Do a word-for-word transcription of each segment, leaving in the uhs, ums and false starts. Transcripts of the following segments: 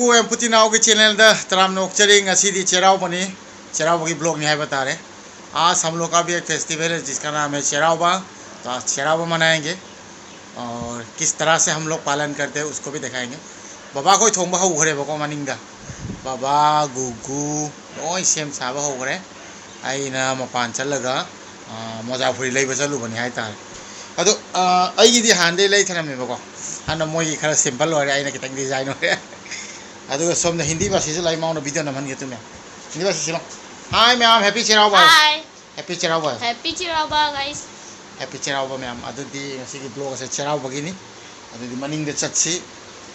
ꯑꯩꯈꯣꯏ ꯑꯝꯄꯨꯇꯤ ꯅꯥꯎꯒꯤ ꯆꯦꯅꯦꯜꯗ ꯇꯔꯥꯝꯅ ꯑꯣꯛꯆꯔꯤ꯫ ꯉꯁꯤꯗꯤ ꯆꯩꯔꯥꯎꯕꯅꯤ, ꯆꯩꯔꯥꯎꯕꯒꯤ ꯕ꯭ꯂꯣꯒꯅꯤ ꯍꯥꯏꯕ ꯇꯥꯔꯦ꯫ आज हम लोग का भी एक फेस्टिवल है जिसका नाम है चेरावबा। तो आज चेरावबा मनाएंगे और किस तरह से हम लोग पालन करते हैं उसको भी दिखाएंगे। ꯕꯕꯥ ꯑꯩꯈꯣꯏ ꯊꯣꯡꯕ ꯍꯧꯈ꯭ꯔꯦꯕꯀꯣ ꯃꯅꯤꯡꯗ꯫ ꯕꯕꯥ, ꯒꯨꯒꯨ ꯂꯣꯏ ꯁꯦꯝ ꯁꯥꯕ ꯍꯧꯈ꯭ꯔꯦ꯫ ꯑꯩꯅ ꯃꯄꯥꯟ ꯆꯠꯂꯒ ꯃꯣꯖꯥ ꯐꯨꯔꯤ ꯂꯩꯕ ꯆꯠꯂꯨꯕꯅꯤ ꯍꯥꯏꯇꯥꯔꯦ꯫ ꯑꯗꯣ ꯑꯩꯒꯤꯗꯤ ꯍꯥꯟꯅꯗꯩ ꯂꯩ ꯊꯅꯝꯃꯦꯕꯀꯣ꯫ ꯍꯥꯟꯅ ꯃꯣꯏꯒꯤ ꯈꯔ ꯁꯤꯝꯄꯜ ꯑꯣꯏꯔꯦ, ꯑꯩꯅ ꯈꯤꯇꯪ ꯗꯤꯖꯥꯏꯟ ꯑꯣꯏꯔꯦ꯫ ꯑꯗꯨꯒ ꯁꯣꯝꯗ ꯍꯤꯟꯗꯤ ꯚꯥꯁꯤꯁꯨ ꯂꯩ, ꯃꯉꯣꯟꯗ ꯚꯤꯗꯤꯑꯣ ꯅꯝꯍꯟꯒꯦ ꯇꯨ ꯃꯌꯥꯝ꯫ ꯍꯤꯟꯗꯤ ꯚꯥꯁꯤꯁꯨ ꯂꯥꯎ꯫ Hi ꯃꯌꯥꯝ, happy ꯆꯩꯔꯥꯎꯕ ꯍꯥꯏꯌꯣ꯫ Hi꯫ Happy ꯆꯩꯔꯥꯎꯕ ꯍꯥꯏꯌꯣ꯫ Happy ꯆꯩꯔꯥꯎꯕ guys꯫ Happy ꯆꯩꯔꯥꯎꯕ ꯃꯌꯥꯝ꯫ ꯑꯗꯨꯗꯤ ꯉꯁꯤꯒꯤ ꯕ꯭ꯂꯣꯒ ꯑꯁꯦ ꯆꯩꯔꯥꯎꯕꯒꯤꯅꯤ꯫ ꯑꯗꯨꯗꯤ ꯃꯅꯤꯡꯗ ꯆꯠꯁꯤ꯫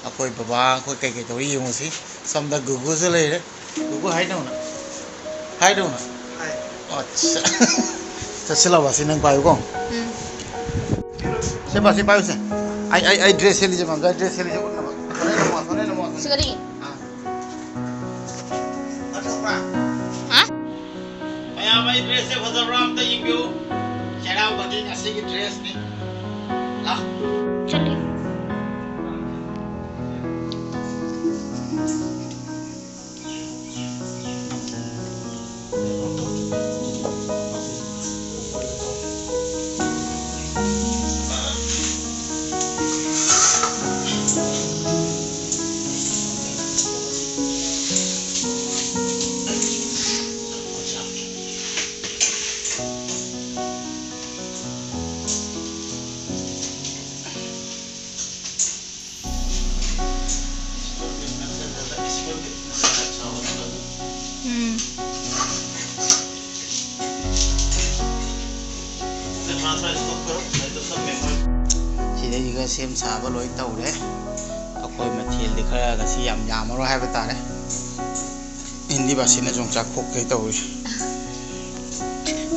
ꯑꯩꯈꯣꯏ ꯕꯕꯥ ꯑꯩꯈꯣꯏ ꯀꯩꯀꯩ ꯇꯧꯔꯤ ꯌꯦꯡꯉꯨꯁꯤ꯫ ꯁꯣꯝꯗ ꯒꯨꯒꯨꯁꯨ ꯂꯩꯔꯦ꯫ ꯒꯨꯒꯨ ꯍꯥꯏ ꯇꯧꯅ꯫ ꯍꯥꯏ ꯇꯧꯅ꯫ ꯑꯠꯆꯥ꯫ ꯆꯠꯁꯤꯜꯂꯕ ꯁꯤ ꯅꯪ ꯄꯥꯏꯌꯨꯀꯣ꯫ ꯎꯝ꯫ ꯁꯦ ꯄꯥ, ꯁꯤ ꯄꯥꯏꯌꯨꯁꯦ꯫ ꯑꯩ, ꯑꯩ, ꯑꯩ ꯗ꯭ꯔꯦꯁ ꯁꯦꯠꯂꯤꯁꯦ ꯃꯝꯖꯥ, ꯗ꯭ꯔꯦꯁ ꯁꯦꯠꯂꯤꯁꯦ ꯎꯠꯅꯕ꯫ ꯁꯣꯅꯦ ꯂꯃꯣ, ꯁꯣꯅꯦ ꯂꯃꯣ, ꯁꯣꯅꯦ꯫ ꯁꯤ ꯀꯔꯤ? ꯑꯥ꯫ ꯍꯥ? ꯃꯌꯥꯝ ꯑꯩ ꯗ꯭ꯔꯦꯁꯁꯦ ꯐꯖꯕ꯭ꯔꯥ ꯑꯝꯇ ꯌꯦꯡꯕꯤꯌꯨ꯫ ꯆꯩꯔꯥꯎꯕꯒꯤ ꯉꯁꯤꯒꯤ ꯗ꯭ꯔꯦꯁꯅꯤ꯫ ꯂꯥ꯫ ꯆꯠꯂꯤ꯫ ꯎꯝ꯫ ꯁꯤꯗꯩꯁꯤꯒ ꯁꯦꯝ ꯁꯥꯕ ꯂꯣꯏ ꯇꯧꯔꯦ꯫ ꯑꯩꯈꯣꯏ ꯃꯊꯦꯜꯗꯤ ꯈꯔ ꯉꯁꯤ ꯌꯥꯝ ꯌꯥꯝꯃꯔꯣꯏ ꯍꯥꯏꯕ ꯇꯥꯔꯦ꯫ ꯍꯤꯟꯗꯤ ꯚꯥꯁꯤꯅ ꯌꯣꯡꯆꯥꯛ ꯈꯣꯛꯀꯦ ꯇꯧꯔꯤ꯫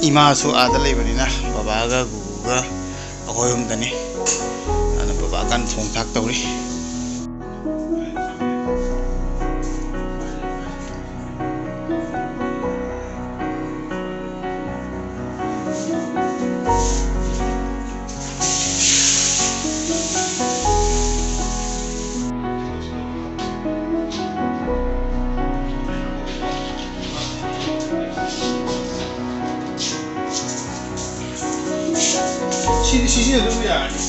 ꯏꯃꯥꯁꯨ ꯑꯥꯗ ꯂꯩꯕꯅꯤꯅ ꯕꯕꯥꯒ ꯒꯨꯒꯨꯒ ꯑꯩꯈꯣꯏ ꯑꯍꯨꯝꯗꯅꯤ꯫ ꯑꯗꯨꯅ ꯕꯕꯥ ꯀꯟꯅ ꯊꯣꯡ ꯊꯥꯛ ꯇꯧꯔꯤ꯫ ꯁꯤꯖꯤꯟꯅꯗꯕ ꯌꯥꯔꯅꯤ꯫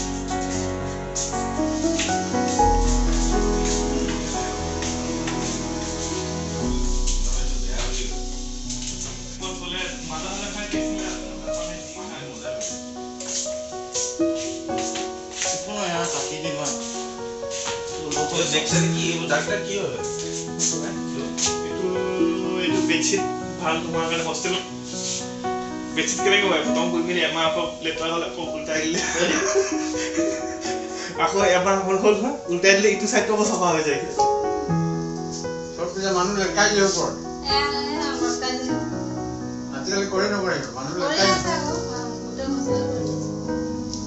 এইটো, এইটো বেডশ্বীট ভাল নোহোৱাৰ কাৰণে হোষ্টেলত বেডশ্বীট কেনেকে হয়? খতম কৰি পিনে এমাহ আকৌ লেতেৰা হ'লে আকৌ উল্টাই দিলে। আকৌ এবাৰ হ'ল, হ'ল নহয়, উল্টাই দিলে ইটো চাইডটো আকৌ চাফা হৈ যায়। চব পিনে মানুহ লেখাই দিয়ে ওপৰত। এয়া, এয়া, বস্তা দিলো। আজিকালি কৰে নকৰে, মানুহ কৰি লেখাই আছে দিয়ে। আকৌ, অ, গোটেই বছৰ কৰি আছে।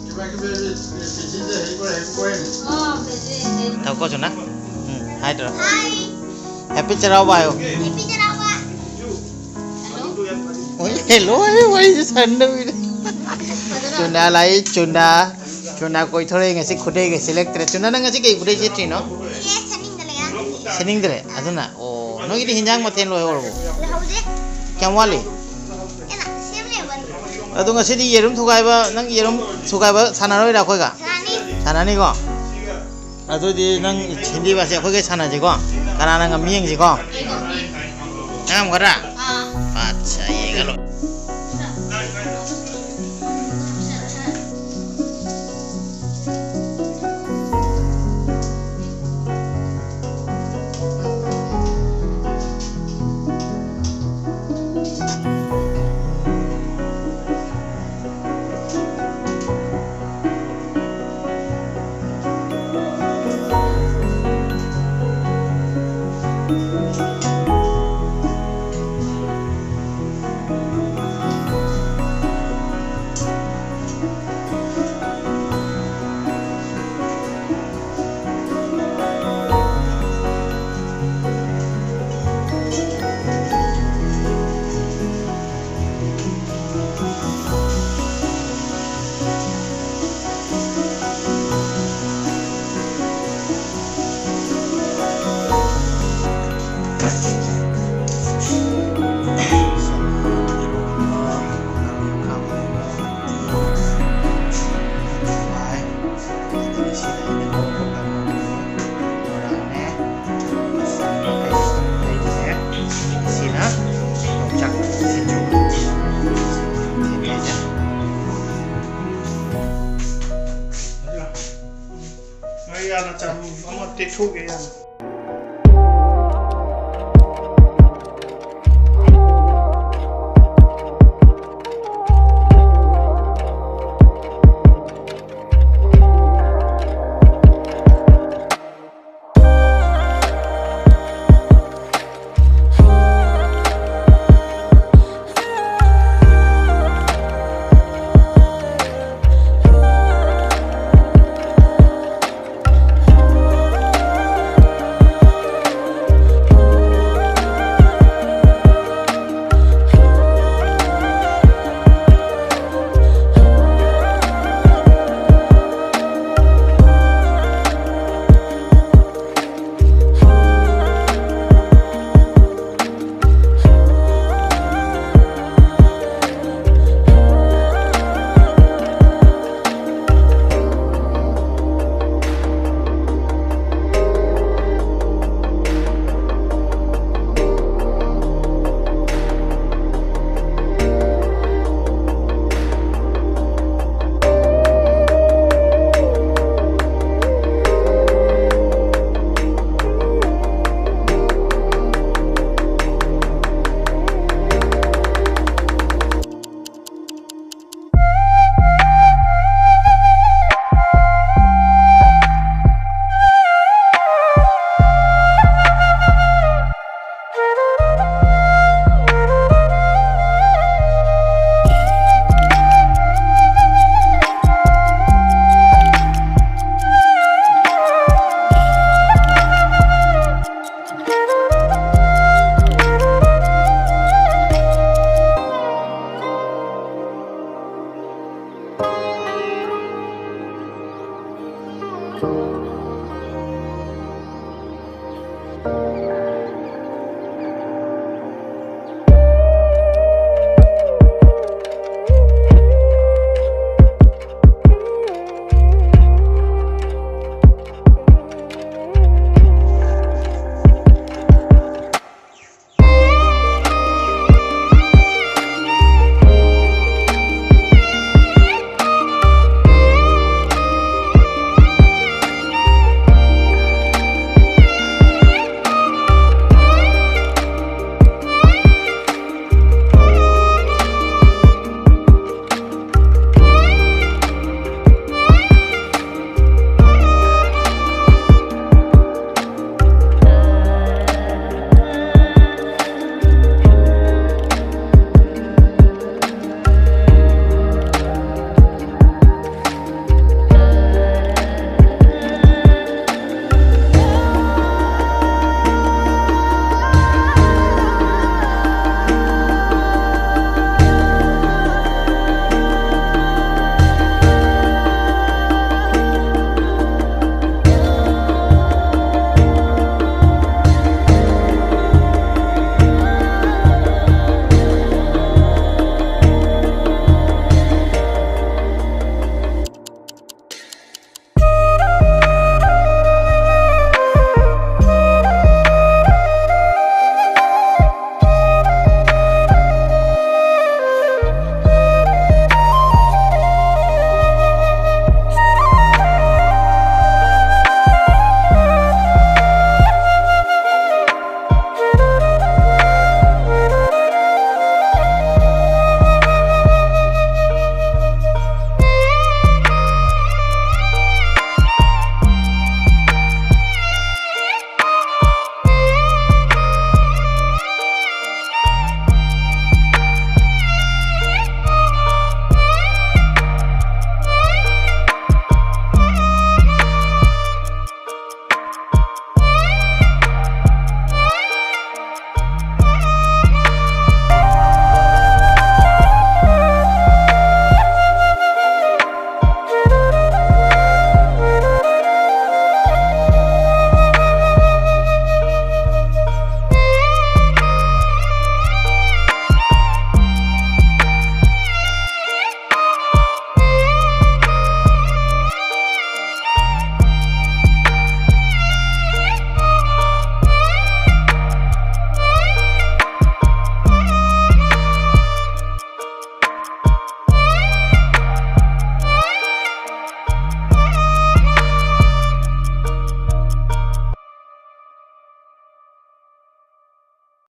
কিবা কিবি এই, এই পিঠিত যে হেৰি কৰে, সেইবোৰ কৰে নেকি? অ, বেজি, হেৰি। Tau ko chuna? Hmm, hai to. Hai. Happy Cheraoba ayo. Happy Cheraoba. Hello. Oi, hello, ayo, wai je sanda bide. Chuna lai, chuna. Chuna koi thore ngasi khudei ngasi lek tre. Chuna na ngasi kei khudei je trino. Ye, saning dale ya. Saning dale. Aduna. ꯑꯣ, ꯅꯣꯏꯒꯤꯗꯤ ꯍꯤꯟꯖꯥꯡ ꯃꯊꯦꯜ ꯂꯣꯏꯍꯧꯔꯕꯣ? ꯂꯣꯏꯍꯧꯗꯦ꯫ ꯀꯌꯥꯝ ꯋꯥꯠꯂꯤ? ꯀꯩꯅꯣ, ꯁꯦꯝ ꯂꯩꯔꯕꯅꯤ꯫ ꯑꯗꯣ ꯉꯁꯤꯗꯤ ꯌꯦꯔꯨꯝ ꯊꯨꯒꯥꯏꯕ, ꯅꯪ ꯌꯦꯔꯨꯝ ꯊꯨꯒꯥꯏꯕ ꯁꯥꯟꯅꯔꯣꯏꯗ꯭ꯔꯥ ꯑꯩꯈꯣꯏꯒ? ꯁꯥꯟꯅꯅꯤ꯫ ꯁꯥꯟꯅꯅꯤꯀꯣ? ꯑꯗꯨꯗꯤ ꯅꯪ ꯍꯤꯟꯗꯤ ꯕꯥꯁꯤ ꯑꯩꯈꯣꯏꯒ ꯁꯥꯟꯅꯁꯤꯀꯣ? ꯀꯅꯥꯅ ꯉꯝꯃꯤ ꯌꯦꯡꯁꯤꯀꯣ? ꯅꯪ ꯉꯝꯒꯗ꯭ꯔꯥ? ꯑꯥ꯫ ꯑꯠꯆꯥ, ꯌꯦꯡꯉ ꯂꯣꯏ꯫ ꯇꯦꯛꯊꯣꯛꯑꯦ ꯌꯥꯝ꯫